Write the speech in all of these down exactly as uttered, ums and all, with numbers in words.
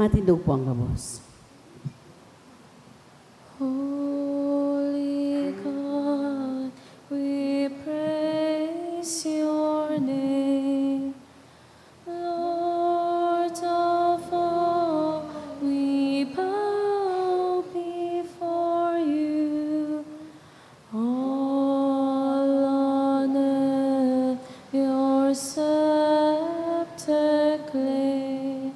Matindog po ang gabos. Holy God, we praise your name. Lord of all, we bow before you. All on earth your scepter claim,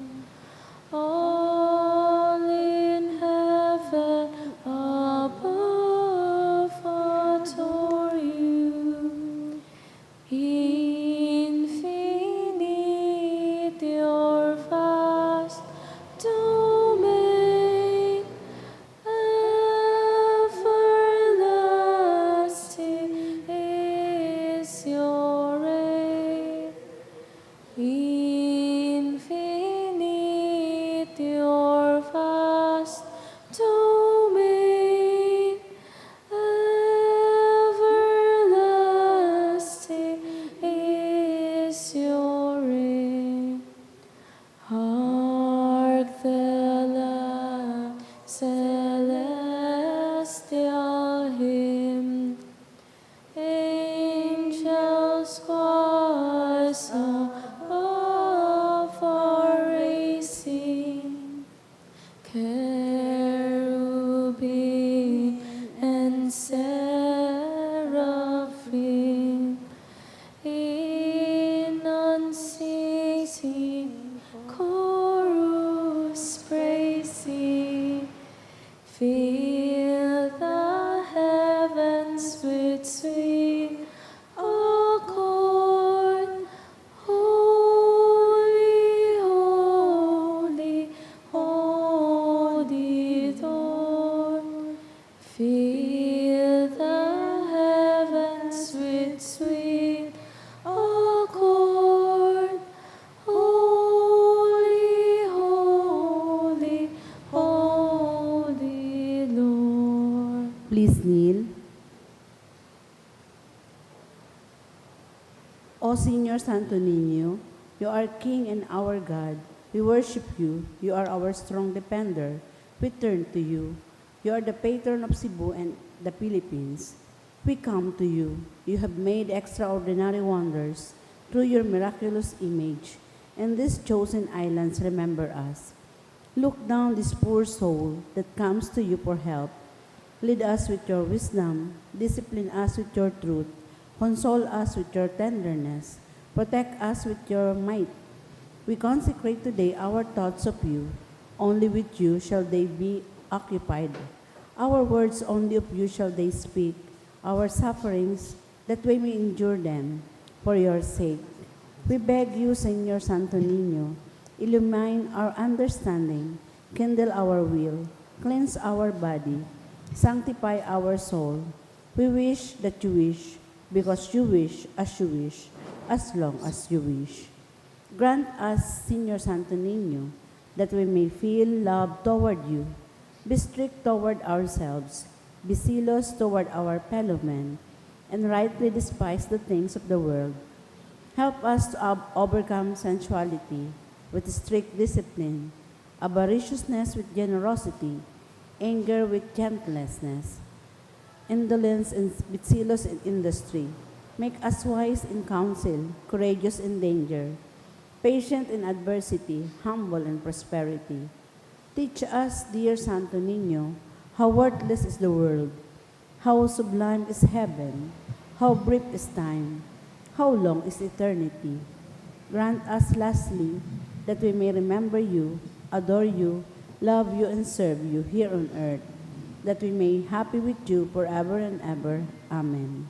all in heaven above adore you. Infinite your vast domain, everlasting is your reign. Infinite your vast domain, everlasting is your reign. Hark the loud celestial hymn, angels choirs above are raising. Cherubim and seraphim in unceasing chorus praising, fill the heavens with sweet accord. Holy, holy, holy, Please kneel. O Señor Santo Niño, you are King and our God. We worship you. You are our strong defender. We turn to you. You are the patron of Cebu and the Philippines. We come to you. You have made extraordinary wonders through your miraculous image, and these chosen islands remember us. Look down this poor soul that comes to you for help. Lead us with your wisdom, discipline us with your truth, console us with your tenderness, protect us with your might. We consecrate today our thoughts of you. Only with you shall they be occupied. Our words only of you shall they speak. Our sufferings, that we may endure them for your sake. We beg you, Señor Santo Niño, illumine our understanding, kindle our will, cleanse our body, sanctify our soul. We wish that you wish, because you wish, as you wish, as long as you wish. Grant us, Señor Santo Niño, that we may feel love toward you, be strict toward ourselves, be zealous toward our fellow men, and rightly despise the things of the world. Help us to ob- overcome sensuality with strict discipline, avariciousness with generosity, anger with gentleness, indolence in, with zealous in industry. Make us wise in counsel, courageous in danger, patient in adversity, humble in prosperity. Teach us, dear Santo Niño, how worthless is the world, how sublime is heaven, how brief is time, how long is eternity. Grant us, lastly, that we may remember you, adore you, love you, and serve you here on earth, that we may happy with you forever and ever. Amen.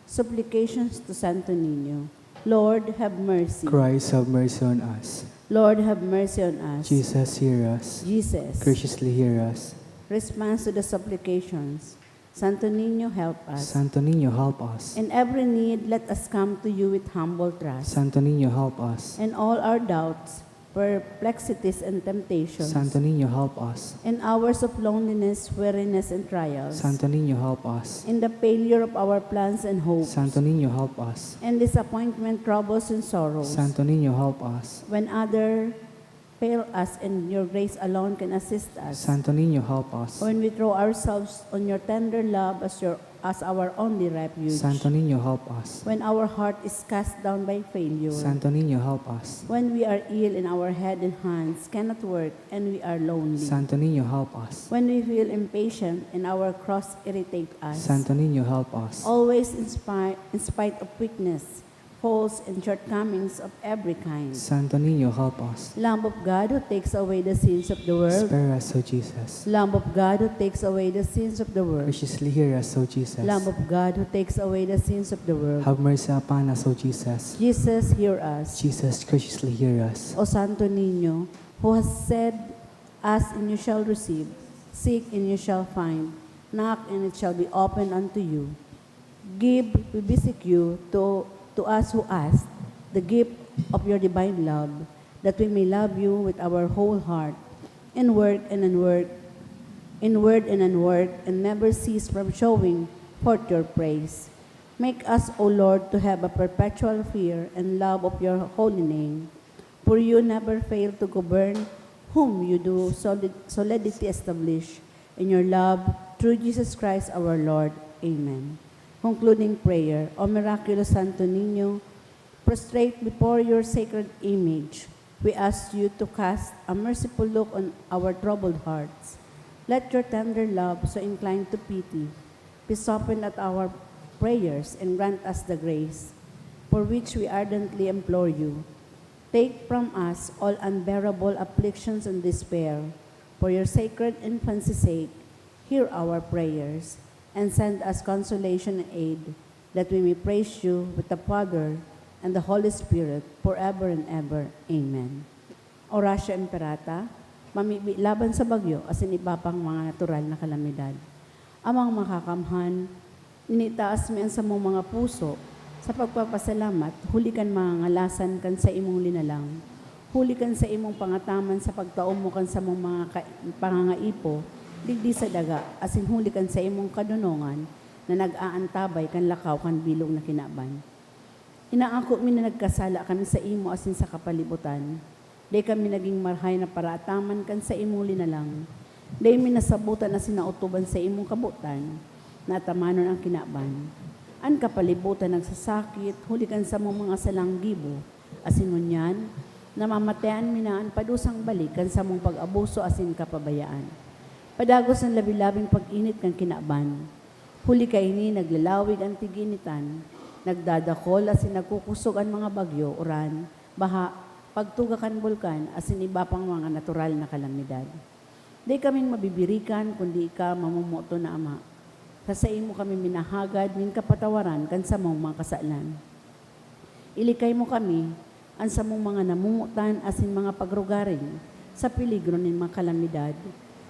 Supplications to Santo Niño. Lord, have mercy. Christ, have mercy on us. Lord, have mercy on us. Jesus, hear us. Jesus. Graciously hear us. Response to the supplications. Santo Niño, help us. Santo Niño, help us. In every need, let us come to you with humble trust. Santo Niño, help us. In all our doubts, perplexities, and temptations. Santo Niño, help us. In hours of loneliness, weariness, and trials. Santo Niño, help us. In the failure of our plans and hopes. Santo Niño, help us. In disappointment, troubles, and sorrows. Santo Niño, help us. When other fail us and your grace alone can assist us. Santo Niño, help us. When we throw ourselves on your tender love as your, as our only refuge. Santo Niño, help us. When our heart is cast down by failure. Santo Niño, help us. When we are ill and our head and hands cannot work and we are lonely. Santo Niño, help us. When we feel impatient and our cross irritate us. Santo Niño, help us. Always in spite, in spite of weakness, faults, and shortcomings of every kind. Santo Niño, help us. Lamb of God who takes away the sins of the world. Spare us, O Jesus. Lamb of God who takes away the sins of the world. Graciously hear us, O Jesus. Lamb of God who takes away the sins of the world. Have mercy upon us, O Jesus. Jesus, hear us. Jesus, graciously hear us. O Santo Niño, who has said, "Ask and you shall receive, seek and you shall find, knock and it shall be opened unto you." Give, we beseech you, to, to us who ask, the gift of your divine love, that we may love you with our whole heart, in word and in word, in word and in word, and never cease from showing forth your praise. Make us, O Lord, to have a perpetual fear and love of your holy name, for you never fail to govern whom you do solid-, solidity establish in your love, through Jesus Christ our Lord. Amen. Concluding prayer. O miraculous Santo Niño, prostrate before your sacred image, we ask you to cast a merciful look on our troubled hearts. Let your tender love, so inclined to pity, be softened at our prayers and grant us the grace for which we ardently implore you. Take from us all unbearable afflictions and despair. For your sacred infancy's sake, hear our prayers, and send us consolation and aid, that we may praise you with the Father and the Holy Spirit forever and ever. Amen. Oratio Imperata, mamibi laban sa bagyo asin iba pang mga natural na kalamidad. Amang Makakamhan, initaas mi an samong mga puso sa pagpapasalamat huli kan mga ngalasan kan saimong linalang, huli kan saimong pangataman sa pagtao mo kan samong mga ka-, pangangaipo, digdi sa daga, asin huli kan saimong kadonongan na nag-aantabay kan lakaw kan bilog na kinaban. Inaako mi na nagkasala kami saimo asin sa kapalibotan. Dai kami nagin marahay na paraataman kan saimong linalang. Dai mi nasabotan asin naotob an saimong kabotan na atamanon an kinaban. An kapalibotan nagsasakit huli kan samong mga salang gibo, asin ngunyan, namamatean mi na an padusang balik kan samong pag-abuso asin kapabayaan. Padagos an labi-labing pag-init kan kinaban. Huli kaini, naglalawig an tiginitan, nagdadakol asin nagkukosog an mga bagyo, uran, baha, pagtuga kan bulkan, asin iba pang mga natural na kalamidad. Dai kaming mabibirikan, kundi ika, mamomoton na Ama. Sa saimo kami minahagad nin kapatawaran kan samong mga kasalan. Ilikay mo kami, an samong mga namomotan asin mga pagrugaring, sa peligro nin mga kalamidad,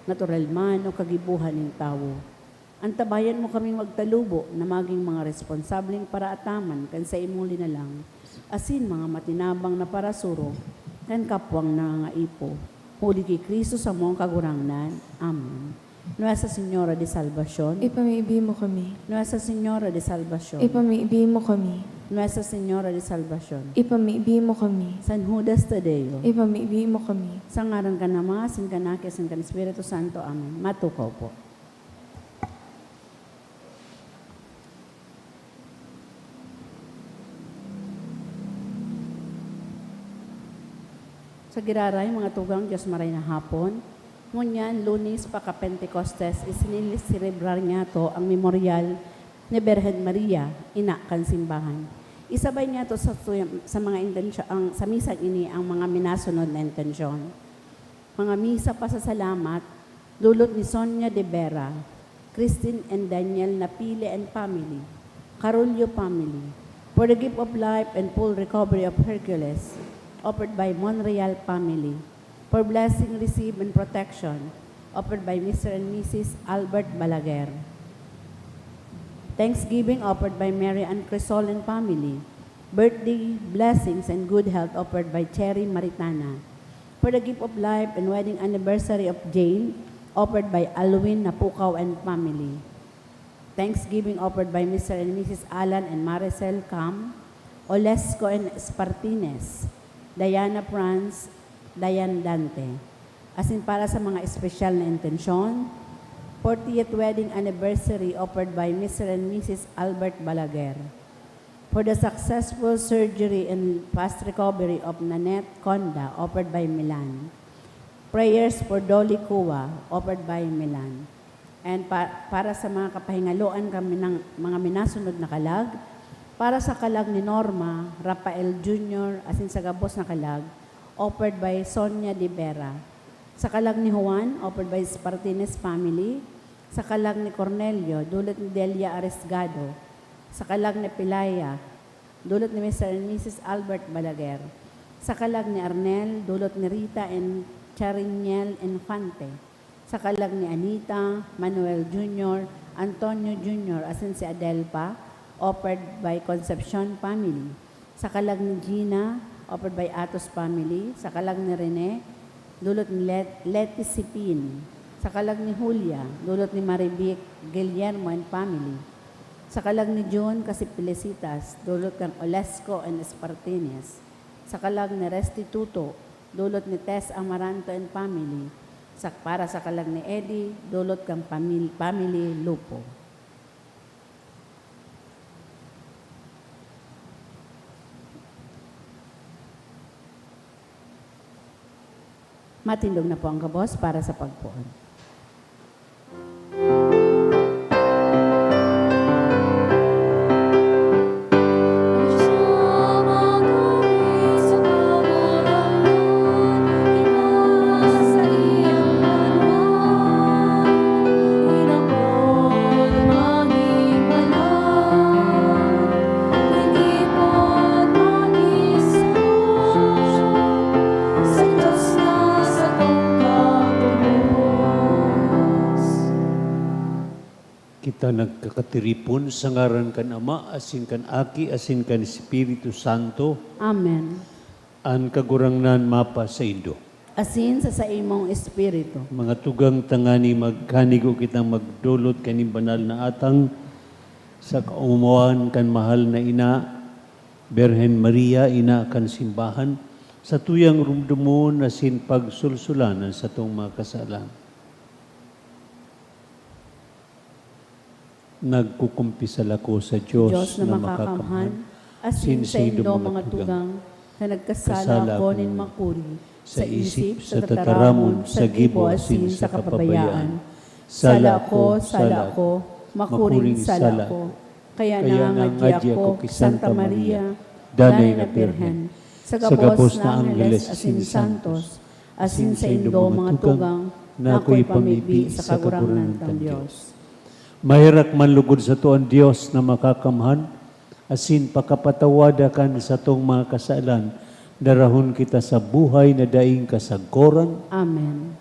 natural man o kagibohan nin tawo. Antabayan mo kaming magtalubo na magin mga responsableng paraataman kan saimong linalang, asin mga matinabang na parasurog kan kapwang nangangaipo. Huli ki Cristo samong Kagurangnan. Amen. Nuestra Señora de Salvacion. Ipamibi mo kami. Nuestra Señora de Salvacion. Ipamibi mo kami. Nuestra Señora de Salvacion. Ipamibi mo kami. San Judas Tadeo. Ipamibi mo kami. Sa ngaran kan Ama, asin kan Aki, asin kan Espiritu Santo. Amen. Matukaw po. Sa giraray, mga tugang, Dios maray na hapon. Ngunyan, Lunes, paka-Pentecostes, isinili-, selebrar niyato ang memoryal ni Birhen Maria, ina kan simbahan. Isabay niyato sa, sa mga intensyon, ang, sa misang ini ang mga minasunod na intensyon. Mga misa pasasalamat, dulot ni Sonia de Vera, Christine and Daniel Napile and family, Carullo family, for the gift of life and full recovery of Hercules, offered by Monreal family, for blessing received and protection, offered by Mister and Missus Albert Balaguer. Thanksgiving offered by Mary and Crisol and family. Birthday blessings and good health offered by Cherry Maritana. For the gift of life and wedding anniversary of Jane, offered by Alwin Napukaw and family. Thanksgiving offered by Mister and Missus Alan and Maricel Cam, Olesco and Espartines, Diana Franz, Diane Dante. Asin para sa mga espesyal na intensyon, fortieth wedding anniversary offered by Mister and Missus Albert Balaguer. For the successful surgery and fast recovery of Nanette Conda, offered by Milan. Prayers for Dolly Cua, offered by Milan. And pa-, para sa mga kapahingaloan kami ng mga minasunod na kalag, para sa kalag ni Norma, Rafael Junior, asin sa gabos na kalag, offered by Sonia de Vera. Sa kalag ni Juan, offered by Spartines family. Sa kalag ni Cornelio, dulot ni Delia Arisgado. Sa kalag ni Pilaya, dulot ni Mister and Missus Albert Balaguer. Sa kalag ni Arnel, dulot ni Rita and Chariniel Infante. Sa kalag ni Anita, Manuel Junior, Antonio Junior, asin si Adelpa, offered by Concepcion family. Sa kalag ni Gina, offered by Atos family. Sa kalag ni Rene, dulot ni Let-, Leti Sipin. Sa kalag ni Julia, dulot ni Marivic, Guillermo and family. Sa kalag ni Jun, kasi Felicitas, dulot kan Olesco and Espartines. Sa kalag ni Restituto, dulot ni Tess Amaranto and family. Sa, para sa kalag ni Eddie, dulot kan pamil-, family Lupo. Matindog na po ang gabos para sa pagpoon. Kita nagkakatiripon sa ngaran kan Ama, asin kan Aki, asin kan Espiritu Santo. Amen. An Kagurangnan mapasaindo. asin sa saimong espiritu. Mga tugang, tangani magkanigo kitang magdolot kaning banal na atang sa kaomawan kan mahal na ina, Birhen Maria, ina kan simbahan, sa tuyang rumdomon asin pagsulsulan an satong mga kasalan. Nagkukumpisal ako sa Diyos Diyos na na makakamhan, makakamhan, asin asin saindo saindo mga mga tugang, tugang, na nagkasala kasala ako nin akong makuri, sa sa isip, isip, sa sa tataramon, tataramon, sa sa gibo, gibo, asin asin sa sa kapabayaan. Kapabayaan. Sala Sala ako, ako, sala sala ako, ako, makuring makuring sala sala ako. ako. Kaya Kaya na ngadyi ngadyi ako ako ki ki Santa Santa Maria, Maria, Danay Danay na na Birhen, Birhen, sa sa gabos gabos na na angheles angheles asin asin santos, santos, asin asin saindo saindo mga mga tugang, tugang, na na ako'y ako'y pamibi pamibi sa sa Kagurangnan Kagurangnan tang tang Diyos. Diyos. Maherak man lugod sato an Dios na makakamhan, asin pakapatawada kan satong mga kasalan, darahon kita sa buhay na daing kasagkoran. Amen.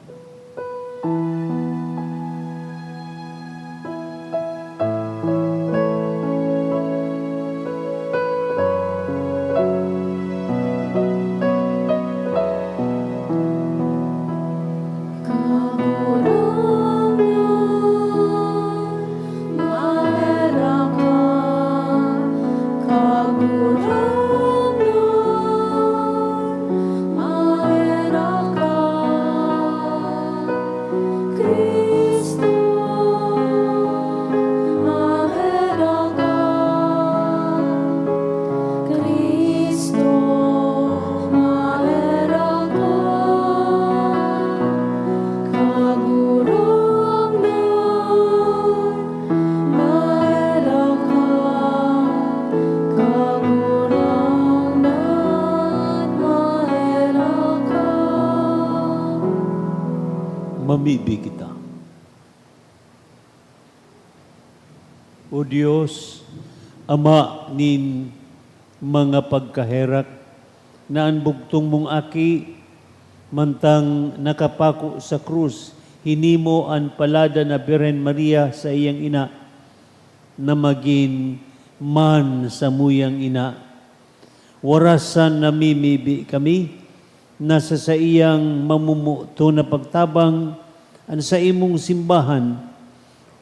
Kagurangnan, maherak ka. Kagurangnan, maherak ka. Cristo, maherak ka. Cristo, maherak ka. Kagurangnan, maherak ka. Kagurangnan, maherak ka. Mamibi kita. O Dios, Ama nin mga pagkaherak, na an bugtong mong Aki, mantang nakapako sa krus, hinimo an palada na Birhen Maria, saiyang ina, na magin man samuyang ina. Warasan namimibi kami na sa saiyang mamomoton na pagtabang an saimong simbahan,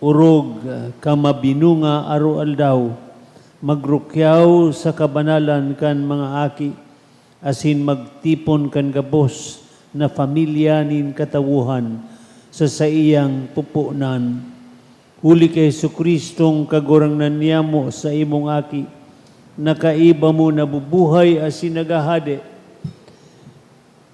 orog ka mabinunga aroaldaw, magrukyaw sa kabanalan kan mga aki, asin magtipon kan gabos na pamilya nin katawohan sa saiyang poponan. Huli ki Jesu-Cristong Kagurangnan niyamo, saimong Aki, na kaiba mo nabubuhay asin naghahade,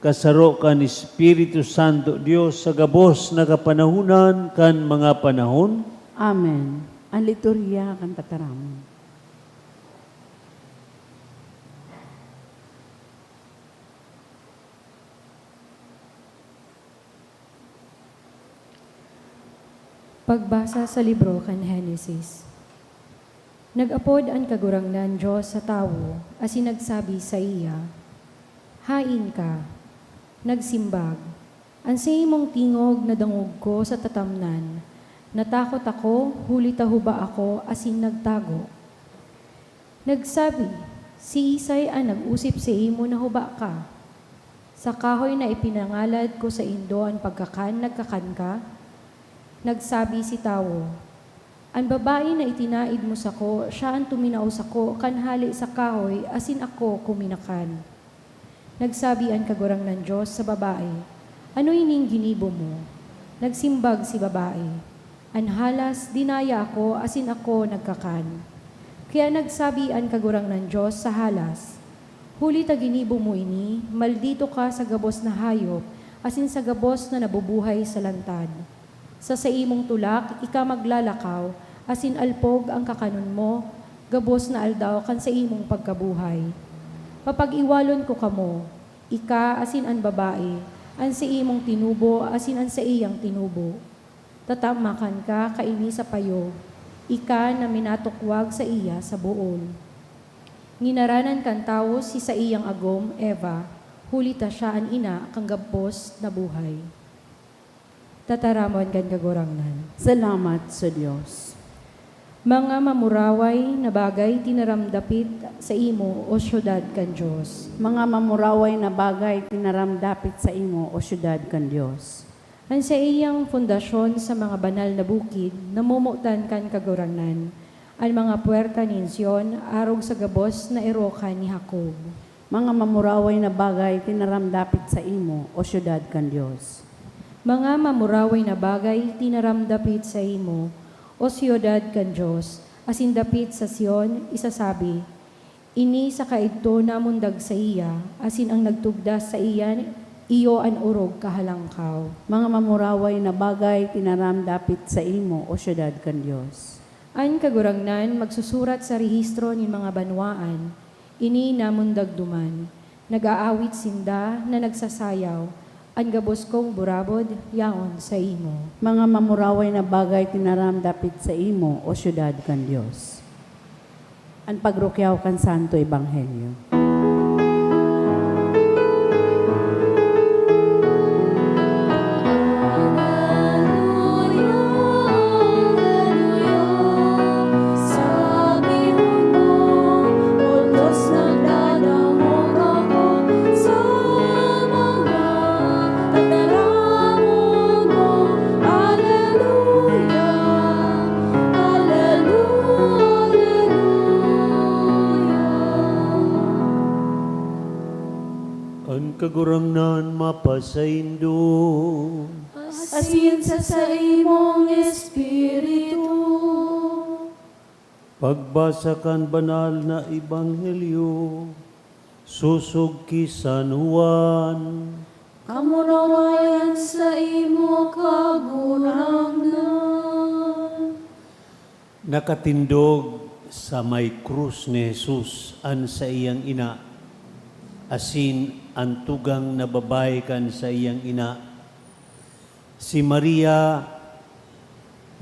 kasaro kan Espiritu Santo, Dios, sa gabos na kapanahonan kan mga panahon. Amen. An liturhiya kan tataramon. Pagbasa sa libro kan Henesis. Nag-apod an Kagurangnan Dios sa tawo asin nagsabi saiya, "Haen ka." Nagsimbag, "An saimong tingog nadangog ko sa tatamnan. Natakot ako, huli ta huba ako asin nagtago." Nagsabi, "Siisay an nag-osip saimo na huba ka? Sa kahoy na ipinangalad ko saindo an pagkakan, nagkakan ka?" Nagsabi si tawo, "An babae na itinaed mo sako, siya an tuminao sako kan hale sa kahoy asin ako kuminakan." Nagsabi an Kagurangnan Dios sa babae, "Ano ining ginibo mo?" Nagsimbag si babae, "An halas, dinaya ako asin ako nagkakan." Kaya nagsabi an Kagurangnan Dios sa halas, "Huli ta ginibo mo ini, maldito ka sa gabos na hayop asin sa gabos na nabubuhay sa lantad. Sa saimong tulak ika maglalakaw, asin alpog an kakanon mo, gabos na aldaw kan saimong pagkabuhay. Papag-iwalon ko kamo, ika asin an babae, an saimong tinubo asin an saiyang tinubo. Tatamakan ka kaini sa payo, ika na minatukwag saiya sa bool." Nginaranan kan tawo si saiyang agom, Eva, huli ta siya an ina kan gabos na buhay. Tataramon kan Kagurangnan. Salamat sa Dios. Mga mamuraway na bagay tinaram dapit saimo, O syudad kan Dios. Mga mamuraway na bagay tinaram dapit saimo, O syudad kan Dios. An saiyang pundasyon sa mga banal na bukid namomotan kan Kagurangnan, an mga puwerta nin Sion arog sa gabos na erokan ni Jacob. Mga mamuraway na bagay tinaram dapit saimo, O syudad kan Dios. Mga mamuraway na bagay tinaram dapit saimo, O siyudad kan Dios, asin dapit sa Sion, isasabi, "Ini saka idto namundag saiya, asin an nagtugdas saiya, iyo an orog kahalangkaw." Mga mamuraway na bagay tinaram dapit saimo, O siyudad kan Dios. An Kagurangnan magsusurat sa rehistro nin mga banwaan, "Ini namundag duman." Nag-aawit sinda na nagsasayaw, "An gabos kong burabod yaon saimo." Mga mamuraway na bagay tinaram dapit saimo, O siyudad kan Dios. An pagrukyaw kan Santo Ebanghelyo. An Kagurangnan mapasaindo. Asin sa saimong espiritu. Pagbasa kan Banal na Ebanghelyo sosog ki San Juan. Kamurawayan saimo, Kagurangnan. Nakatindog sa may krus ni Jesus an saiyang ina, asin an tugang na babayi kan saiyang ina, si Maria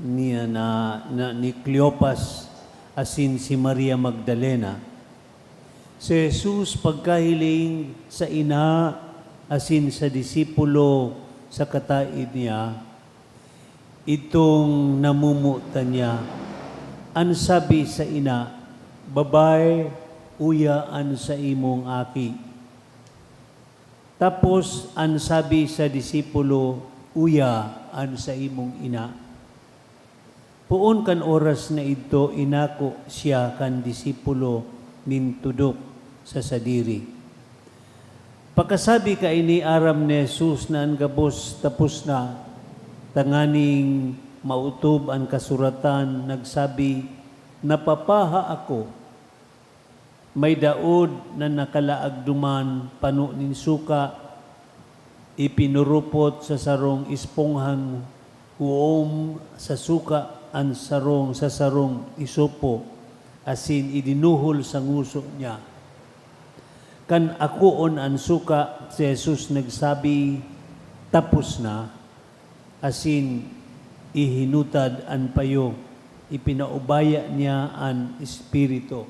ni, na, na, ni Cleopas, asin si Maria Magdalena. Si Jesus pagkahiling sa ina asin sa disipulo sa kataed niya, idtong namomotan niya, an sabi sa ina, "Babayi, uya an saimong aki." Tapos an sabi sa disipulo, "Uya an saimong ina." Poon kan oras na idto, inako siya kan disipulo nin tudok sa sadiri. Pakasabi kaini, aram ni Jesus na an gabos tapos na, tanganing maotob an kasuratan, nagsabi, "Napapaha ako." May daod na nakalaag duman pano nin suka, ipinurupot sa sarong esponghang huom sa suka an sarong sa sarong isopo, asin idinuhol sa ngoso niya. Kan akoon an suka, si Jesus nagsabi, "Tapos na," asin ihinutad an payo, ipinaubaya niya an espiritu.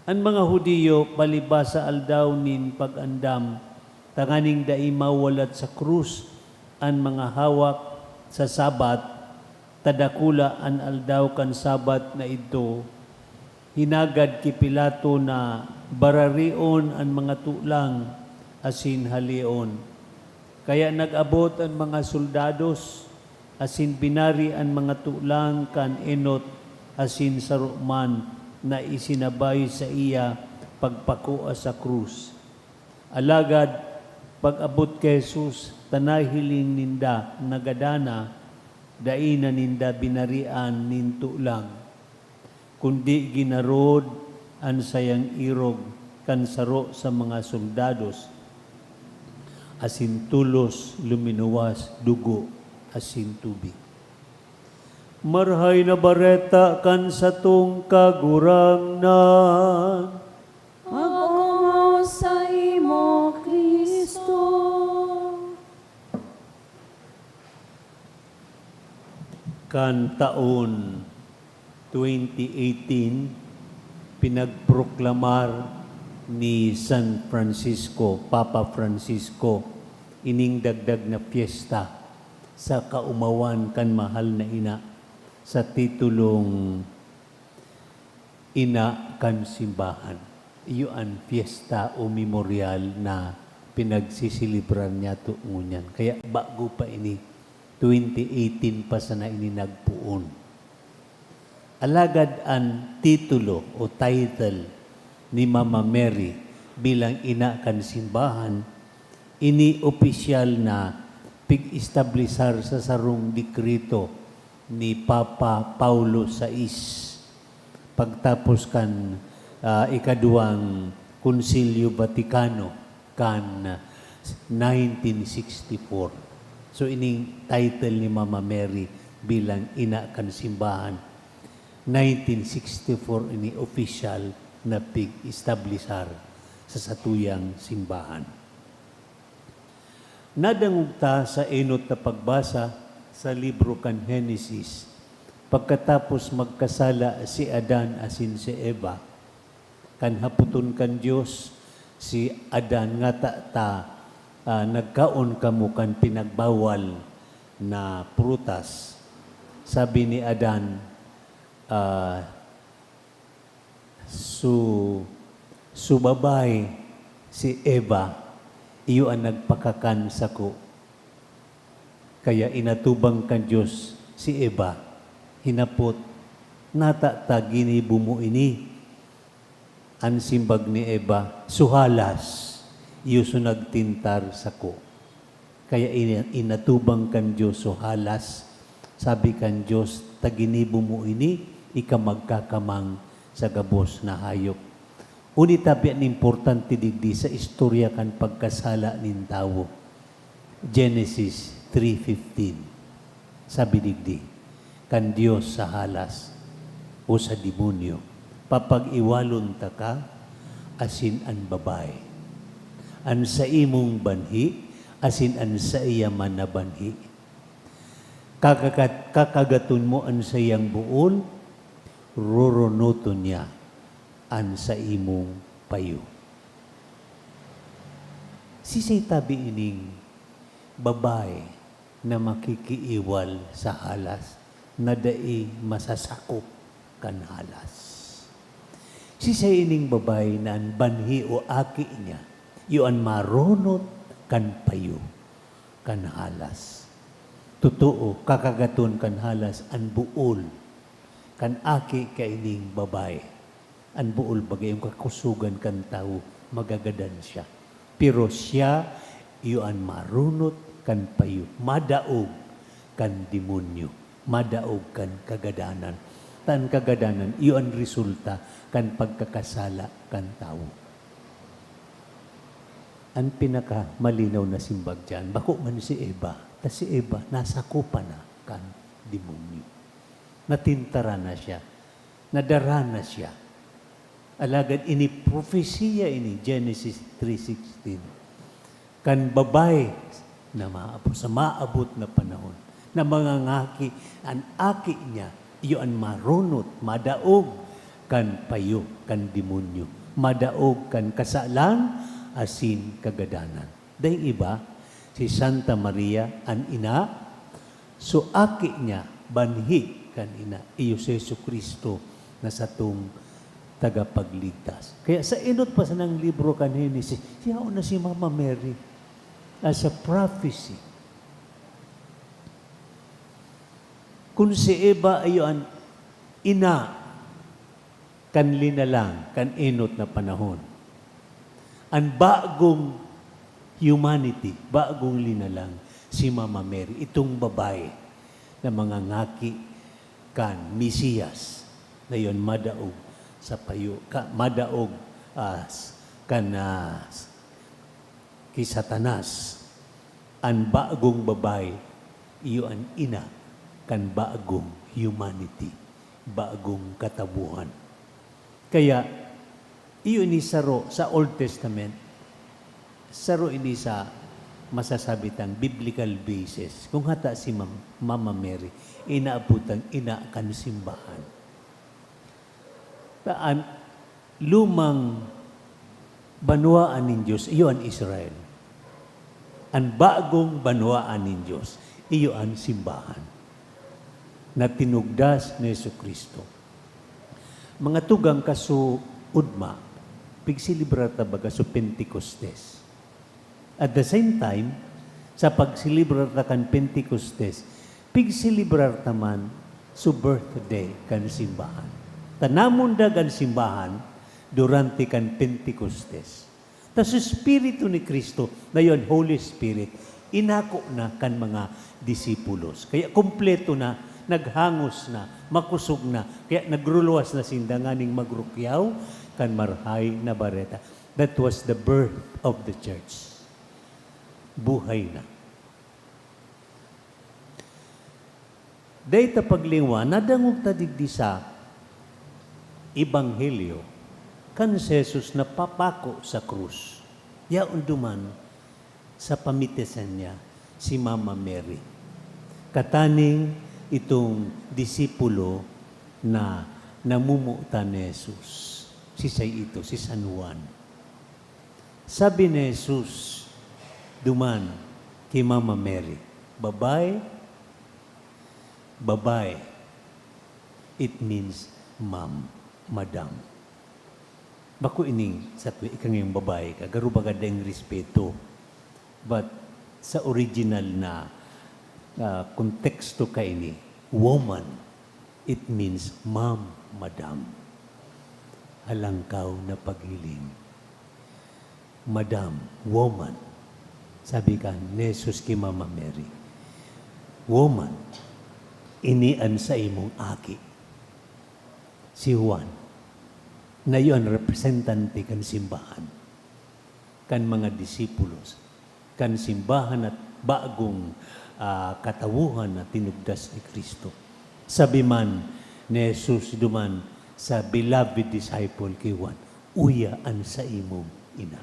An mga Judio, palibasa Aldaw nin Pag-andam, tanganing dai mawalat sa krus an mga hawak sa Sabat, ta dakula an aldaw kan Sabat na idto, hinagad ki Pilato na bararion an mga tulang asin haleon. Kaya nag-abot an mga soldados, asin binari an mga tulang kan enot asin saro man na isinabay saiya pagpakua sa krus. Alagad pag-abot ki Jesus, ta nahiling ninda na gadan na, dai na ninda binarian nin tulang, kundi ginarod an sayang irog kan saro sa mga soldados, asin tolos luminuwas dugo asin tubig. Marahay na Bareta kan satong Kagurangnan. Mag-omaw saimo, Cristo. Kan taon twenty eighteen, pinagproklamar ni San Francisco, Papa Francisco, ining dagdag na pyesta sa kaomawan kan mahal na ina sa titulong Ina kan simbahan. Iyo an fiesta o memorial na pinagsiselebraan niyato ngunyan. Kaya bago pa ini, twenty eighteen pa sana ini nagpoon. Alagad an titulo o title ni Mama Mary bilang ina kan simbahan, ini opisyal na pig-establisar sa sarong dekreto ni Papa Paulo sais, pagtapos kan, ah, ikaduwang Konsilyo Vatikano kan nineteen sixty-four. So, ining title ni Mama Mary bilang ina kan simbahan, nineteen sixty-four ini opisyal na pig-establisar sa satuyang simbahan. Nadangog ta sa enot na pagbasa sa libro kan Henesis, pagkatapos magkasala si Adan asin si Eva. Kan hapoton kan Dios si Adan, "Ngata ta, ah, nagkaon kamo kan pinagbawal na prutas?" Sabi ni Adan, ah, "So, so babae si Eva, iyo an nagpakakan sako." Kaya inatubang kan Dios si Eva, hinapot, "Ngata ta ginibo mo ini?" An simbag ni Eva, "So halas, iyo so nagtintar sako." Kaya ini-, inatubang kan Dios so halas. Sabi kan Dios, "Ta ginibo mo ini, ika magkakamang sa gabos na hayop." Uni tabi an importante digdi sa istorya kan pagkasala nin tawo. Genesis three fifteen. Sabi digdi kan Dios sa halas o sa demonyo, "Papag-iwalon taka asin an babae, an saimong banhi asin an saiya man na banhi. Kakagat-, kakagaton mo an saiyang buol, rurunoton niya an saimong payo." Sisay tabi ining babae na makikiiwal sa halas na dai masasakop kan halas? Sisay ining babae na an banhi o aki niya iyo an marunot kan payo kan halas? Totoo, kakagaton kan halas an buol kan aki kaining babae. An buol baga, yung kakusogan kan tawo, magagadan siya. Pero siya, iyo an marunot kan payo, madaog kan demonyo, madaog kan kagadanan. Ta an kagadanan, iyo an resulta kan pagkakasala kan tawo. An pinakamalinaw na simbag diyan, bako man si Eva, ta si Eva nasakopan na kan demonyo. Natintaran na siya, nadara na siya. Alagad ini propesiya ini, Genesis three sixteen, kan babae na maabot, sa maabot na panahon, na mangangaki an aki niya, iyo an marunot, madaog kan payo kan demonyo, madaog kan kasalan asin kagadanan. Daing iba, si Santa Maria an ina, so aki niya, banhi kan ina, iyo si Jesu-Cristo na satong tagapagligtas. Kaya sa enot pa sanang libro kan Henesis, yaon na si Mama Mary as a prophecy. Kun si Eva iyo an ina kan linalang kan enot na panahon, an bagong humanity, bagong linalang, si Mama Mary, itong babae na mangangaki kan Mesiyas, na iyon madaog sa payo, ka-, madaog, ah, s-, kan, ah, s-, ki Satanas. An bagong babae, iyo an ina kan bagong humanity, bagong katawohan. Kaya, iyo ini saro sa Old Testament, saro ini sa masasabi tang biblical basis. Kung hata si Mam-, Mama Mary, inaapod tang ina kan simbahan. Ta an lumang banwaan nin Dios, iyo an Israel. An bagong banwaan nin Dios, iyo an simbahan na tinugdas ni Jesu-Cristo. Mga tugang, kaso ugma, pigselebrar ta baga su Pentecostes. At the same time, sa pagselebrar ta kan Pentecostes, pigselebrar ta man su birthday kan simbahan. Ta namundag an simbahan durante kan Pentecostes. Ta su Espiritu ni Cristo, na iyo an Holy Spirit, inako na kan mga disipulos. Kaya kompleto na, naghangos na, makosog na, kaya nagruluwas na sinda nganing magrukyaw kan Marahay na Bareta. That was the birth of the church. Buhay na. Dai ta paglingwan, nadangog ta digdi sa Ebanghelyo kan si Jesus napapako sa krus. Yaon duman sa pamitisan niya si Mama Mary. Kataning itong disipulo na namomotan ni Jesus, si Saito, si San Juan. Sabi ni Jesus duman ki Mama Mary, "Babae, babae, it means ma'am, madam." Bako ining sa tu-, ika ngayong babae ka, garo baga daing respeto. But sa original na, ah, konteksto kaini, woman, it means ma'am, madam. Halangkaw na paghiling. Madam, woman, sabi kan ni Jesus ki Mama Mary, "Woman, ini an saimong aki." Si Juan, na iyo an representante kan simbahan, kan mga disipulos, kan simbahan at bagong, ah, katawohan na tinugdas ni Cristo. Sabi man ni Jesus duman sa beloved disciple ki Juan, "Uya an saimong ina."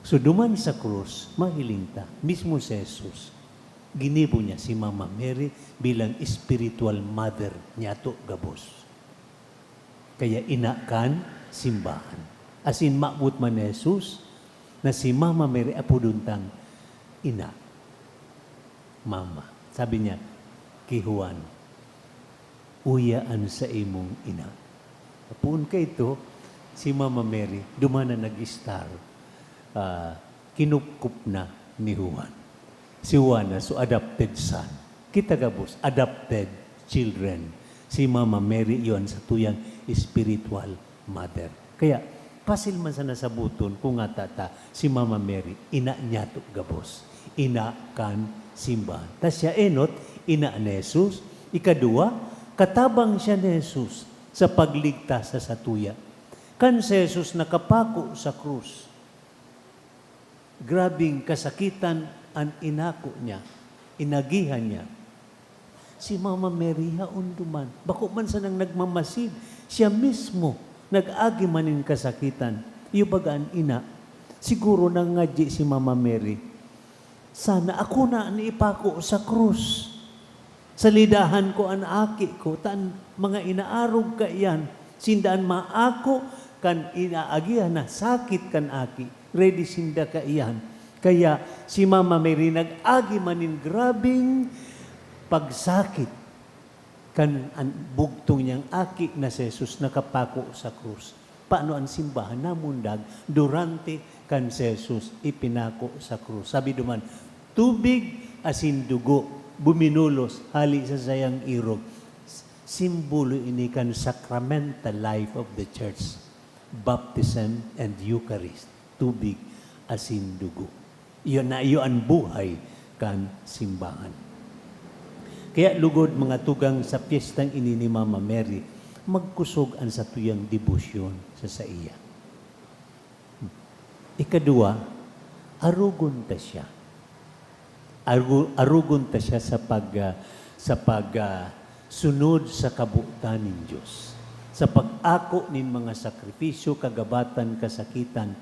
So, duman sa krus, mahiling ta, mismo si Jesus, ginibo niya si Mama Mary bilang spiritual mother niyato gabos. Kaya ina kan simbahan. Asin mabot man ni Jesus na si Mama Mary apodon tang ina, mama. Sabi niya ki Juan, "Uya an saimong ina." Poon kaito, si Mama Mary, duman na nag-star, ah, kinupkop na ni Juan. Si Juan na, so adopted son. Kita gabos, adopted children. Si Mama Mary, iyo an satuyang spiritual mother. Kaya, pasil man sana saboton kung ngata ta si Mama Mary, ina niyato gabos. Ina kan simbahan. Ta siya enot, ina ni Jesus. Ikaduwa, katabang siya ni Jesus sa pagligtas sa satuya. Kan si Jesus nakapako sa krus, grabing kasakitan an inako niya, inagihan niya. Si Mama Mary yaon duman, bako man sanang nagmamasid, siya mismo nag-agi man nin kasakitan. Iyo baga an ina, siguro nangadyi si Mama Mary, "Sana ako na an ipako sa krus. Salidahan ko an aki ko, ta an mga inaarog kaiyan, sinda an maako kan inaagihan na sakit kan aki. Ready sinda kaiyan." Kaya si Mama Mary nag-agi man nin grabeng pagsakit kan an bugtong niyang aki na si Jesus nakapako sa krus. Paano an simbahan namundag durante kan si Jesus ipinako sa krus? Sabi duman, "Tubig asin dugo buminulos hali sa sayang irog." Simbolo ini kan sacramental life of the church, baptism and Eucharist, tubig asin dugo. Iyo na, iyo an buhay kan simbahan. Kaya lugod, mga tugang, sa pyestang ini ni Mama Mary, magkusog an satuyang debosyon sa saiya. Ikaduwa, arogon ta siya. Aru-, arogon ta siya sa pag, ah, sa pag, ah, sunod sa kabotan nin Dios, sa pag-ako nin mga sakripisyo, kagabatan, kasakitan,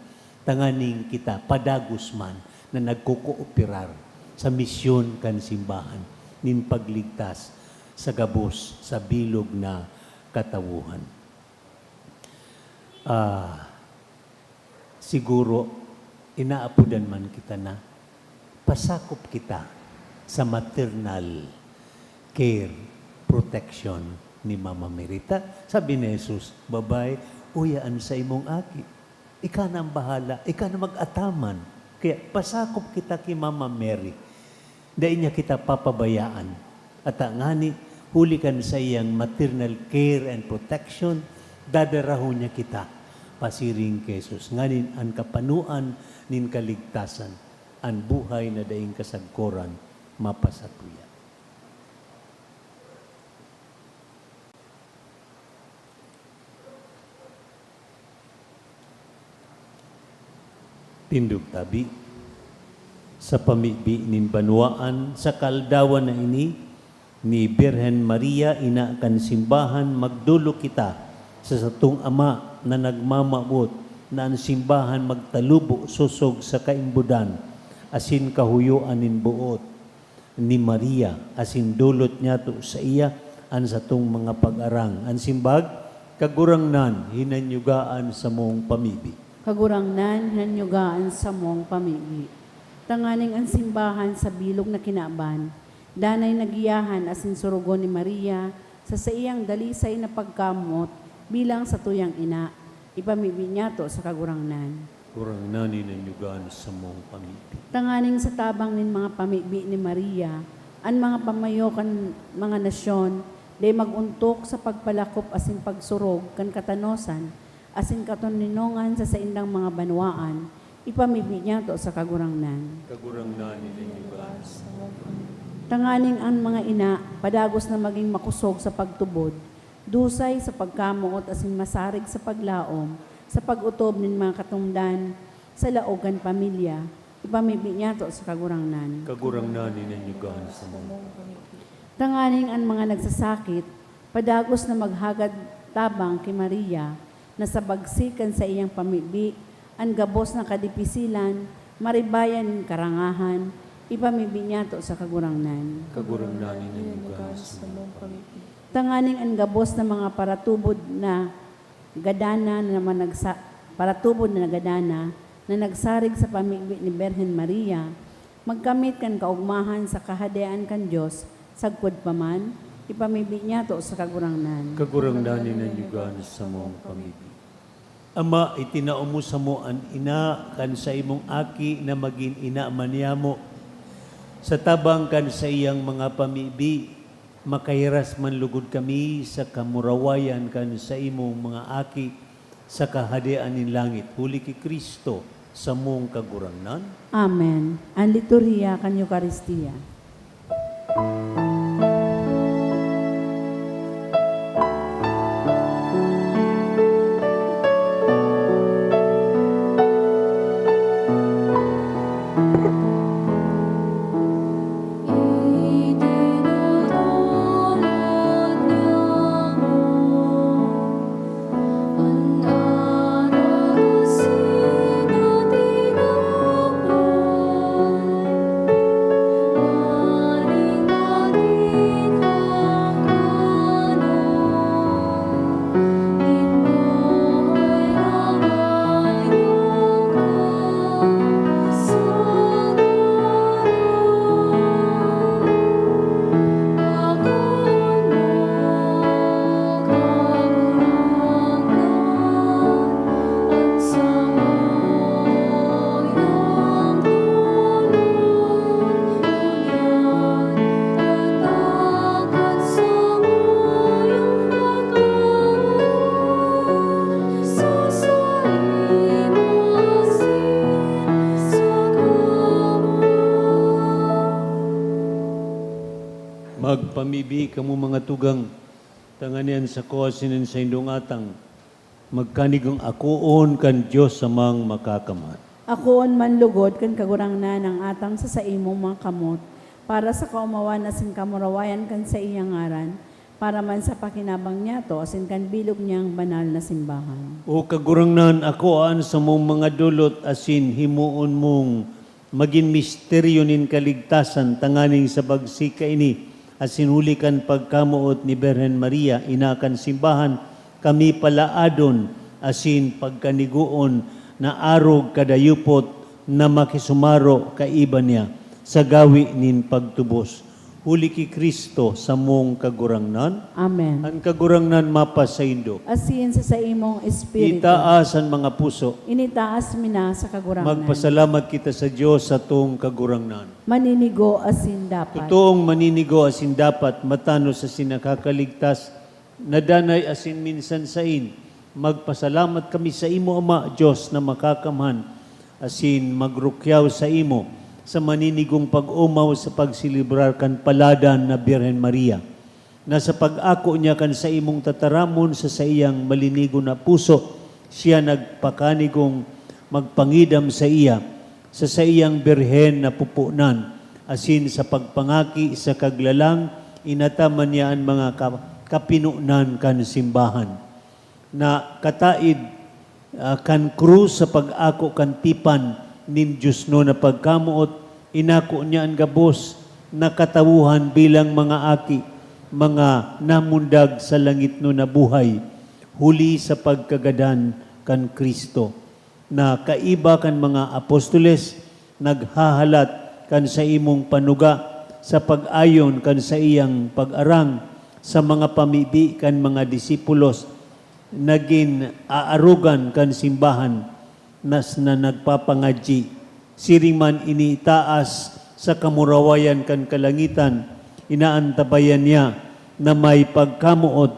tanganing kita padagos man na nagkokooperar sa misyon kan simbahan nin pagligtas sa gabos sa bilog na katawohan. Ah, siguro, inaapodan man kita na pasakop kita sa maternal care, protection ni Mama Mary. Ta, sabi ni Jesus, "Babae, uya an saimong aki. Ika na ang bahala, ika na mag-ataman. Kaya pasakop kita ki Mama Mary. Dai niya kita papabayaan. At ngani, huli kan saiyang maternal care and protection, dadarahon niya kita pasiring ki Jesus. Nganing an kapanoan nin kaligtasan, an buhay na daing kasagkoran, mapasatuya." Tindog tabi. Sa pamibi nin banwaan, sa kaaldawan na ini, ni Birhen Maria, ina kan simbahan, magdolok kita sa satong Ama na nagmamawot na an simbahan magtalubo sosog sa kaimbodan asin kahuyoan nin boot ni Maria, asin dolot niyato saiya an satong mga pag-arang. An simbag, "Kagurangnan, hinanyuga an samong pamibi." Kagurangnan, hinanyuga an samong pamibi. Tanganing an simbahan sa bilog na kinaban, danay na giyahan asin sorogon ni Maria sa saiyang dalisay na pagkamoot bilang satuyang ina, ipamibi niyato sa Kagurangnan. Kagurangnan, hinanyuga an samong pamibi. Tanganing sa tabang nin mga pamibi ni Maria, an mga pamayo kan mga nasyon, dai mag-ontok sa pagpalakop asin pagsurog kan katanosan asin katoninongan sa saindang mga banwaan, ipamibi niyato sa Kagurangnan. Kagurangnan, hinanyuga an samong pamibi. Tanganing an mga ina padagos na magin makosog sa pagtubod, dusay sa pagkamoot asin masarig sa paglaom, sa pag-otob nin mga katongdan, sa laog kan pamilya, ipamibi niyato sa Kagurangnan. Kagurangnan, hinanyuga an samong pamibi. Tanganing an mga nagsasakit, padagos na maghagad tabang ki Maria, na sa bagsik kan saiyang pamibi, an gabos na kadipisilan, maribayan nin karangahan, ipamibi niyato sa Kagurangnan. Kagurangnan, hinanyuga an samong pamibi. Tanganing an gabos na mga paratubod na gadana na managsa-, paratubod na gadana na nagsarig sa pamibi ni Birhen Maria, magkamit kan kaogmahan sa Kahadean kan Dios, sagkod pa man, ipamibi niyato sa Kagurangnan. Kagurangnan, hinanyuga an samong pamibi. Ama, itinao mo samo an ina kan saimong Aki na magin ina man niamo. Sa tabang kan saiyang mga pamibi, makahiras man lugod kami sa kamurawayan kan saimong mga aki sa Kahadean nin langit, huli ki Cristo, samong Kagurangnan. Amen. An liturhiya kan Eukaristia. Magpamibi kamo, mga tugang, tanganing an sako asin an saindong atang magkanigong akoon kan Dios Amang Makakamhan. Akoon man lugod kan Kagurangnan an atang sa saimong mga kamot, para sa kaomawan asin kamurawayan kan saiyang ngaran, para man sa pakinabang niyato asin kan bilog niyang banal na simbahan. O Kagurangnan, akoa an samong mga dolot asin himoon mong magin misteryo nin kaligtasan, tanganing sa bagsik kaini, asin huli kan pagkamoot ni Birhen Maria, ina kan simbahan, kami palaadon asin pagkanigoon na arog kadayupot na makisumaro kaiba niya sa gawi nin pagtubos. Huli ki Cristo, samong Kagurangnan. Amen. An Kagurangnan mapasaindo. Asin sa saimong espiritu. Itaas an mga puso. Initaas mi na sa Kagurangnan. Magpasalamat kita sa Dios, satong Kagurangnan. Maninigo asin dapat. Totoong maninigo asin dapat, matanos asin nakakaligtas, na danay asin minsan sain, magpasalamat kami saimo, Ama, Dios na makakamhan, asin magrukyaw saimo sa maninigong pag-omaw sa pagselebrar kan paladan na Birhen Maria, na sa pag-ako niya kan saimong tataramon sa saiyang malinigo na puso, siya nagpakanigong magpangidam saiya sa saiyang birhen na pupunan, asin sa pagpangaki sa Kaglalang, inataman niya an mga ka-, kapinonan kan simbahan. Na kataid, ah, kan krus sa pag-ako kan tipan nin diosnon na pagkamoot, inako niya an gabos na katawohan bilang mga aki, mga namundag sa langitnon na buhay, huli sa pagkagadan kan Cristo. Na kaiba kan mga apostoles, naghahalat kan saimong panuga sa pag-ayon kan saiyang pag-arang sa mga pamibi kan mga disipulos, nagin aarogan kan simbahan, nas na nagpapangadyi. Siring man ini itaas sa kamurawayan kan kalangitan, inaantabayan niya na may pagkamoot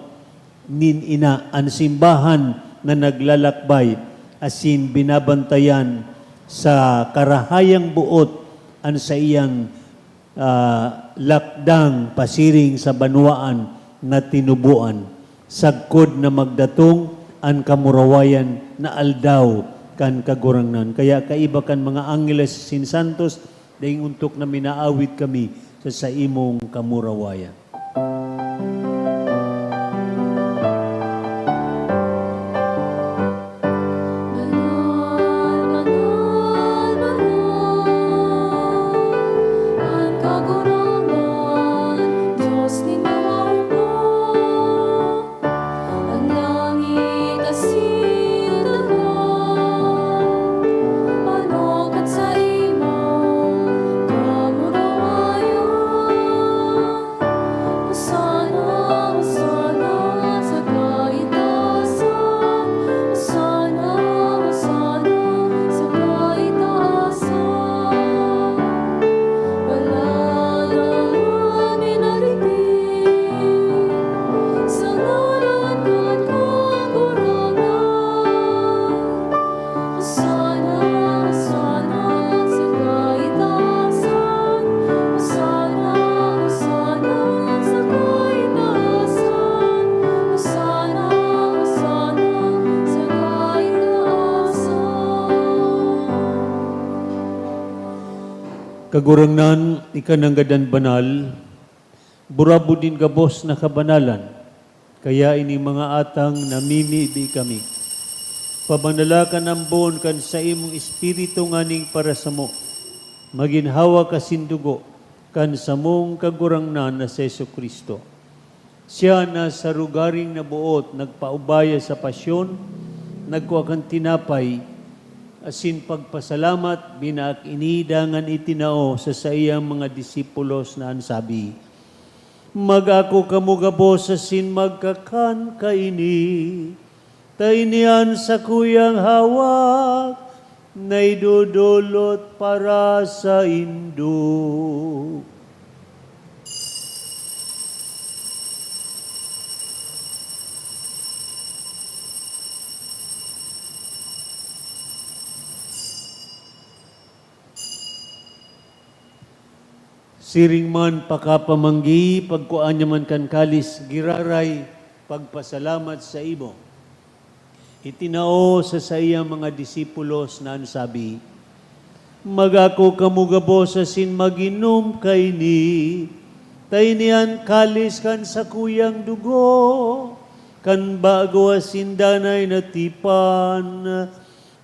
nin ina an simbahan na naglalakbay asin binabantayan sa karahayang boot an saiyang, ah, lakdang pasiring sa banwaan na tinuboan, sagkod na magdatong an kamurawayan na aldaw kan Kagurangnan. Kaya kaiba kan mga angheles asin santos, daing ontok na minaawit kami sa saimong kamurawayan. Banal, banal, banal, an Kagurangnan, Dios nin mga opo. An langit asin daga, ano kan saimong kamurawayan. Hosana, Hosana sa kaitaasan. Hosana, Hosana sa kaitaasan. Banal an minarigin sa ngaran kan Kagurangnan. Hosana, Hosana sa kaitaasan. Hosana, Hosana sa kaitaasan. Hosana, Hosana sa kaitaasan. Kagurangnan, ika nanggad an banal, burabod nin gabos na kabanalan. Kaya ini mga atang namimibi kami. Pabanala kan ambon kan saimong Espiritu nganing para samo, magin hawak asin dugo kan samong Kagurangnan na si Jesu-Cristo. Siya na sa rogaring naboot nagpaubaya sa pasyon, nagkua kan tinapay, asin pagpasalamat, binaak ini dangan itinao sa saiyang mga disipulos na an sabi, "Mag-ako kamo gabos asin magkakan kaini, ta ini an sakuyang hawak na idodolot para saindo." Siring man pakapamanggi, pagkua niya man kan kalis, giraray, pagpasalamat saimo, itinao sa saiyang mga disipulos na an sabi, "Mag-ako kamo gabos asin mag-inom kaini, ta ini an kalis kan sakuyang dugo, kan bago asin danay na tipan,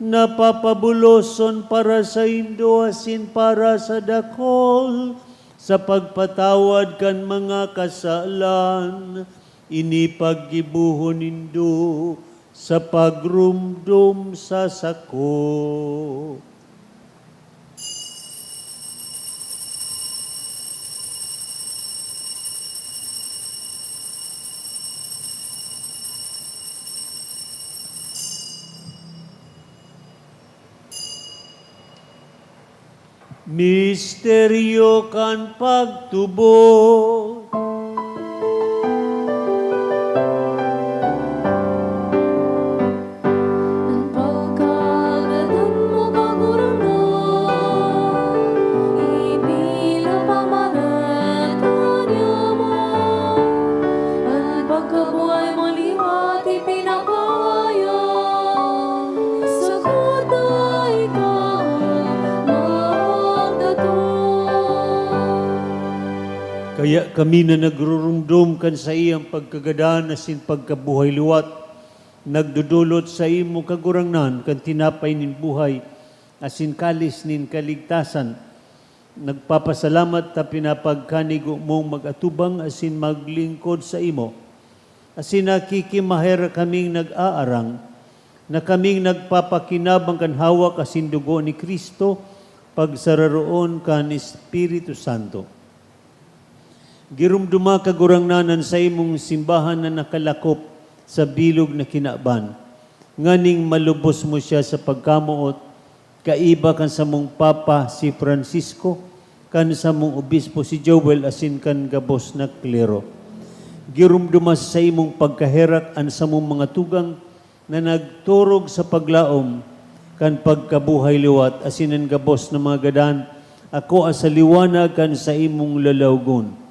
na papabuloson para saindo asin para sa dakul, sa pagpatawad kan mga kasalan. Ini paggibohon nindo sa pagromdom sa sako." Misteryo kan pagtubod. An pagkagadan mo, Kagurangnan, ipinapamarataya mo. An pagkabuhay mo liwat ipinapahayag, sagkod na ika magdatong. Kaya kami na nagruromdom kan saiyang pagkagadan asin pagkabuhay liwat, nagdodolot saimo, Kagurangnan, kan tinapay nin buhay asin kalis nin kaligtasan. Nagpapasalamat ta pinapagkanigo mong mag-atubang asin maglingkod saimo. Asin nakikimaherak kaming nag-aarang na kaming nagpapakinabang kan hawak asin dugo ni Cristo, pagsararoon kan Espiritu Santo. Giromdoma, Kagurangnan, an saimong simbahan na nakalakop sa bilog na kinaban, nganing malubos mo siya sa pagkamoot, kaiba kan samong Papa, si Francisco, kan samong Obispo, si Joel, asin kan gabos na klero. Giromdoma sa saimong pagkaherak an samong mga tugang na nagturog sa paglaom kan pagkabuhay liwat, asin an gabos na mga gadan, akoa sa liwanag kan saimong lalawgon.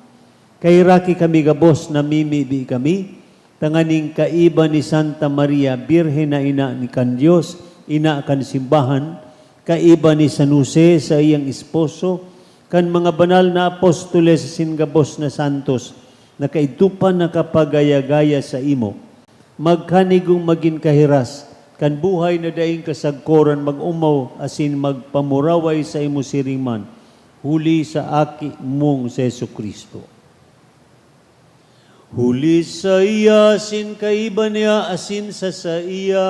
Kaheraki kami gabos, namimibi kami, tanganing kaiba ni Santa Maria Birhen na ina ni kan Dios, ina kan simbahan, kaiba ni San Jose, saiyang esposo, kan mga banal na apostoles asin gabos na santos na kaidto pa nakapagaya-gaya saimo, magkanigong magin kahiras kan buhay na daing kasagkoran, mag-omaw asin magpamuraway saimo siring man, huli sa Aki mong si Jesu-Cristo. Huli saiya, asin kaiba niya, asin sa saiya,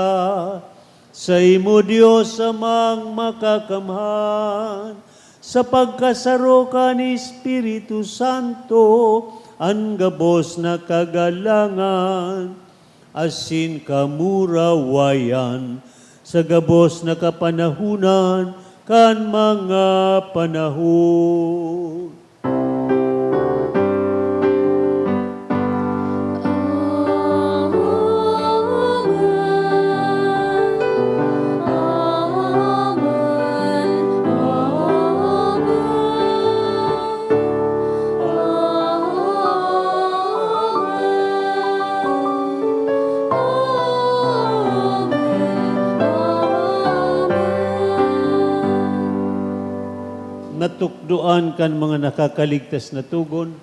saimo, Dios Amang Makakamhan, sa pagkasaro kan Espiritu Santo, an gabos na kagalangan asin kamurawayan sa gabos na kapanahonan kan mga panahon. Natukdoan kan mga nakakaligtas na togon,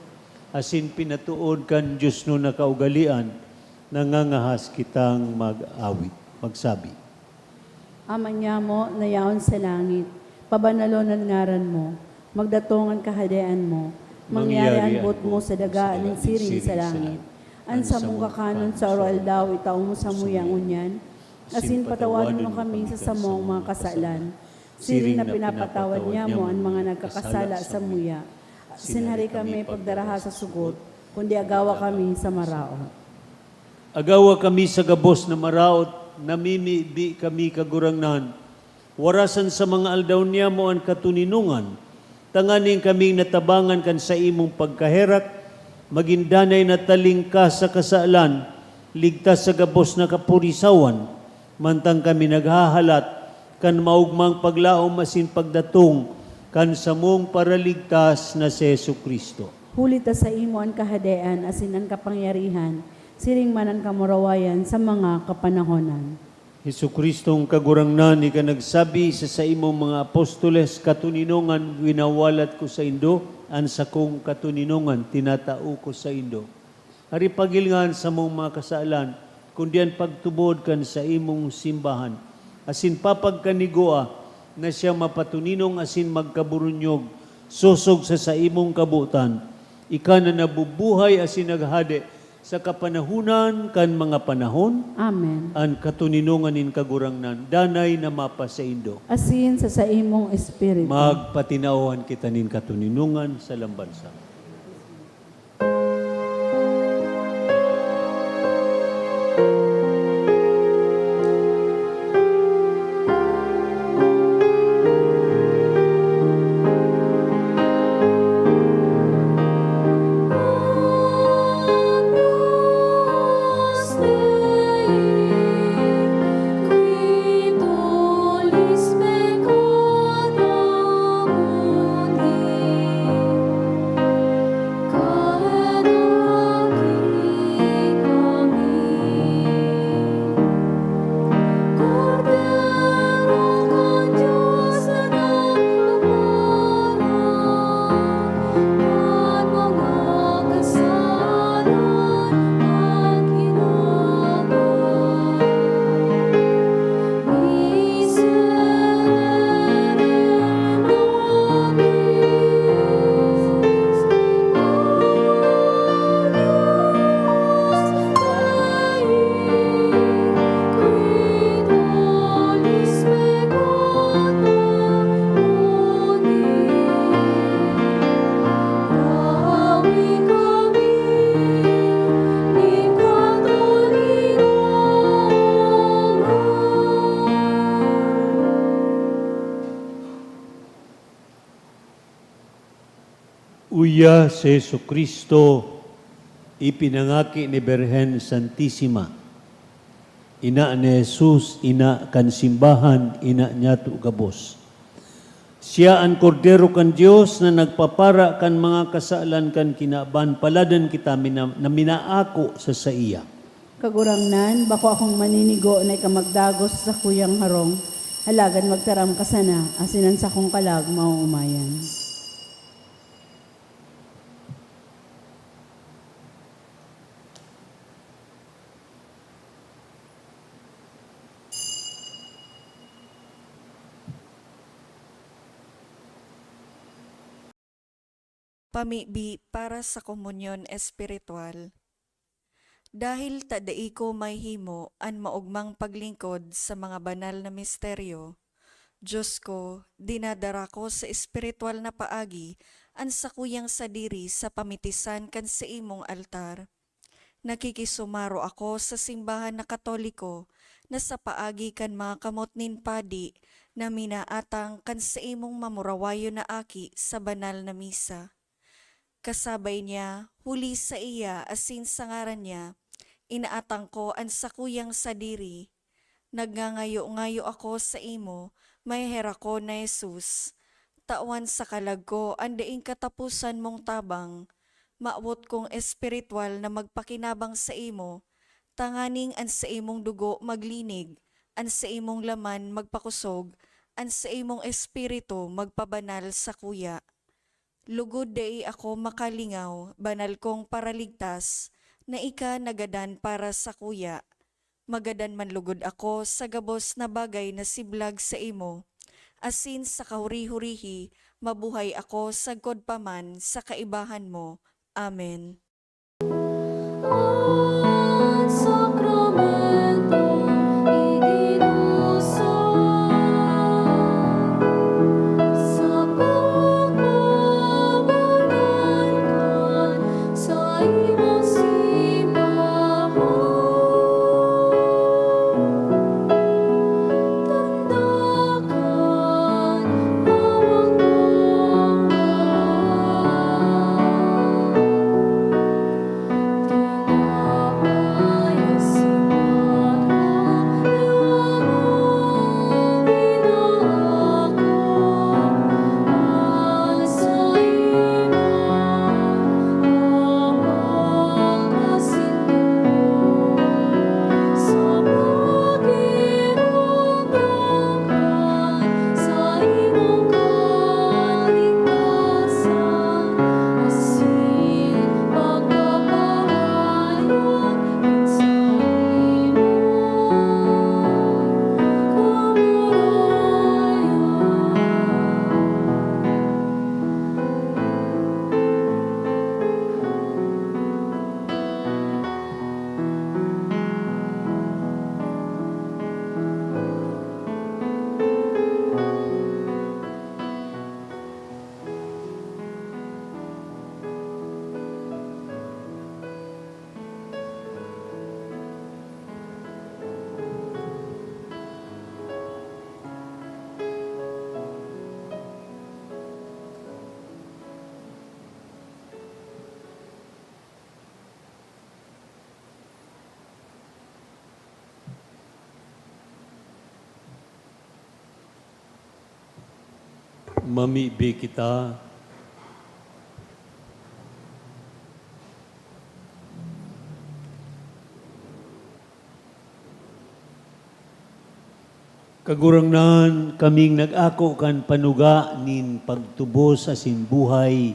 asin pinatood kan diosnon na kaugalean, nangangahas kitang mag-awit, magsabi. Ama nyamo na yaon sa langit, pabanalon an ngaran mo, magdatong an kahadean mo, mangyari an boot mo sa daga nin siring sa langit. An samong kakanon sa aroaldaw itao mo samuya ngunyan, asin patawadon mo kami sa samong mga kasalan, siring na pinapatawad nyamo an mga nagkakasala samuya. Asin hali kami pagdaraha sa sugot, kundi agawa kami sa maraot. Agawa kami sa gabos na maraot, namimibi kami, Kagurangnan. Warasan sa mga aldaw niyamo an katoninongan, tanganing kaming natabangan kan saimong pagkaherak, magin danay na talingkas sa kasalan, ligtas sa gabos na kapurisawan, mantang kami naghahalat kan maogmang paglaom asin pagdatong kan samong Paraligtas na si Jesu-Cristo. Huli ta saimo an kahadean asin an kapangyarihan, siring man an kamurawayan sa mga kapanahonan. Jesu-Cristong Kagurangnan, ika nagsabi sa saimong mga apostoles, "Katoninongan winawalat ko saindo, an sakong katoninongan tinatao ko saindo." Ari pagil nga an samong mga kasalan, kundi an pagtubod kan saimong simbahan, asin papagkanigoa na siya mapatoninong asin magkaburunyog sosog sa saimong kabotan. Ika na nabubuhay asin naghade sa kapanahonan kan mga panahon. Amen. An katoninongan nin Kagurangnan danay na mapasaindo. Asin sa saimong espiritu. Magpatinawan kita nin katoninongan sa lambansa. Siya si Jesu-Cristo, ipinangaki ni Birhen Santisima, ina ni Jesus, ina kan simbahan, ina niyato gabos. Siya an Kordero kan Dios na nagpapara kan mga kasalan kan kinaban. Paladan kita mina-, na minaako sa saiya. Kagurangnan, bako akong maninigo na ika magdagos sa sakuyang harong, alagad magtaram ka sana, asin an sakong kalag maoomayan. Pamibi para sa komunyon espiritual. Dahil ta dai ko mahihimo an maogmang paglingkod sa mga banal na misteryo, Dios ko, dinadara ko sa espiritual na paagi an sakuyang sadiri sa pamitisan kan saimong altar. Nakikisumaro ako sa simbahan na Katoliko na sa paagi kan mga kamot nin padi na minaatang kan saimong mamurawayon na aki sa banal na misa. Kasabay niya, huli saiya asin sa ngaran niya, inaatang ko an sakuyang sadiri. Nagngangayo-ngayo ako saimo, maheherakon na Jesus. Tawan sa kalag ko an daing kataposan mong tabang. Mawot kong espiritual na magpakinabang saimo, tanganing an saimong dugo maglinig, an saimong laman magpakosog, an saimong espiritu magpabanal sakuya. Lugod dai ako makalingaw, banal kong Paraligtas, na ika nagadan para sakuya. Magadan man lugod ako sa gabos na bagay na siblag saimo, asin sa kahuri-hurihi mabuhay ako sagkod pa man sa kaibahan mo. Amen. An sakramentong iginusap sa pagpabanal kan saimong simbahan. Tanda kan hawak mong kamay. Mamibi kita. Kagurangnan, kaming nag-ako kan panuga nin pagtubos asin buhay,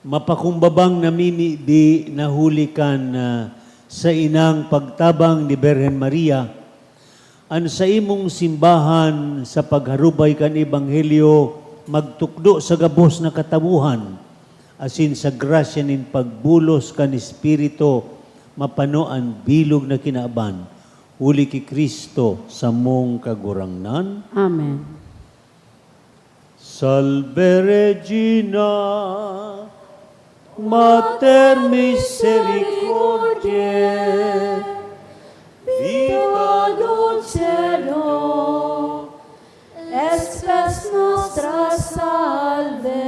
mapakumbabang namimibi na huli kan, ah, sainang pagtabang ni Birhen Maria, an saimong simbahan sa pagharubay kan Ebanghelyo magtukdo sa gabos na katawohan, asin sa grasya nin pagbulos kan Espiritu mapano an bilog na kinaban, huli ki Cristo, samong Kagurangnan. Amen. Salve Regina, Mater misericordiae, vita dulcedo, spes nostra salve.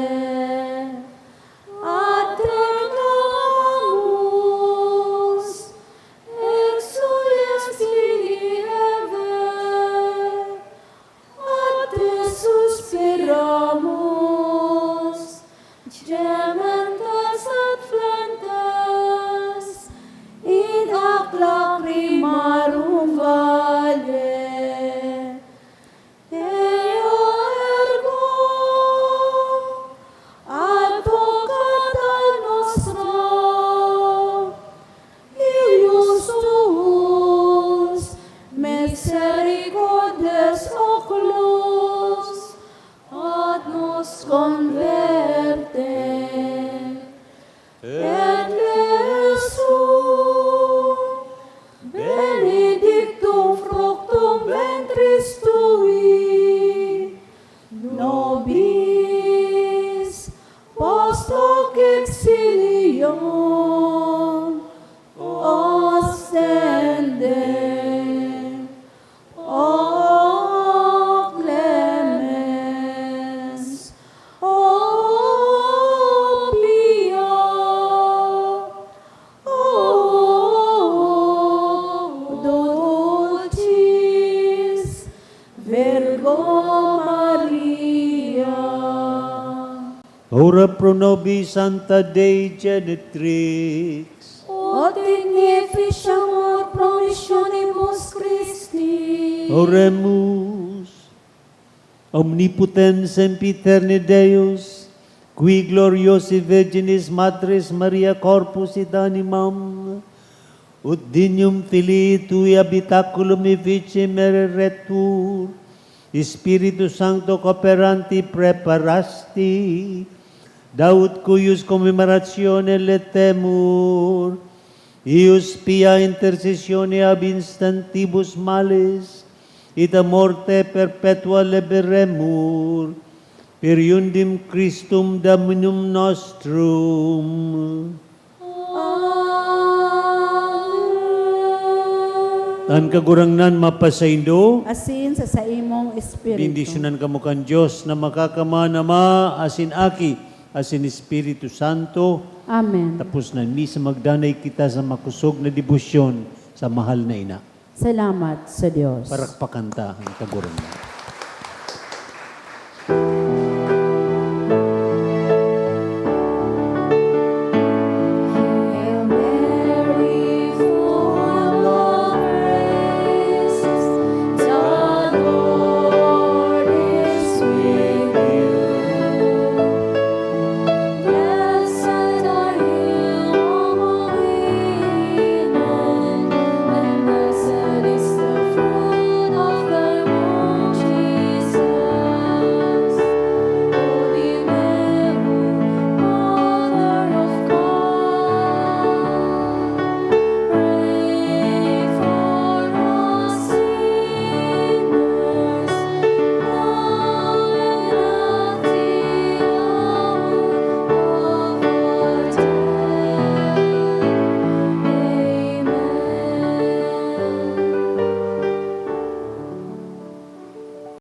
Benedictum fructum ventris tui, nobis post hoc exilium ostende. O clemens, o pia, o dulcis Virgo Maria. Ora pro nobis, Sancta Dei Genitrix. Ut dignificiamur promissionibus Christi. Oremus. Omnipotens sempiterne Deus, qui gloriosae Virginis Matris Maria corpus et animam, ut dignum filii tui habitaculum efficiem erectetur, Spiritu Sancto cooperanti preparasti, da ut cuius commemoratione laetemur, eius pia intercessione ab instantibus males, et a morte perpetua liberemur, per eundem Christum Dominum nostrum. Amen. An Kagurangnan mapasaindo. Asin sa saimong espiritu. Bendisyonan kamo kan Dios na Makakamhan, Ama, asin Aki, asin Espiritu Santo. Amen. Tapos na an misa, magdanay kita sa makosog na debosyon sa mahal na ina. Salamat sa Dios. Parakpakan ta an Kagurangnan.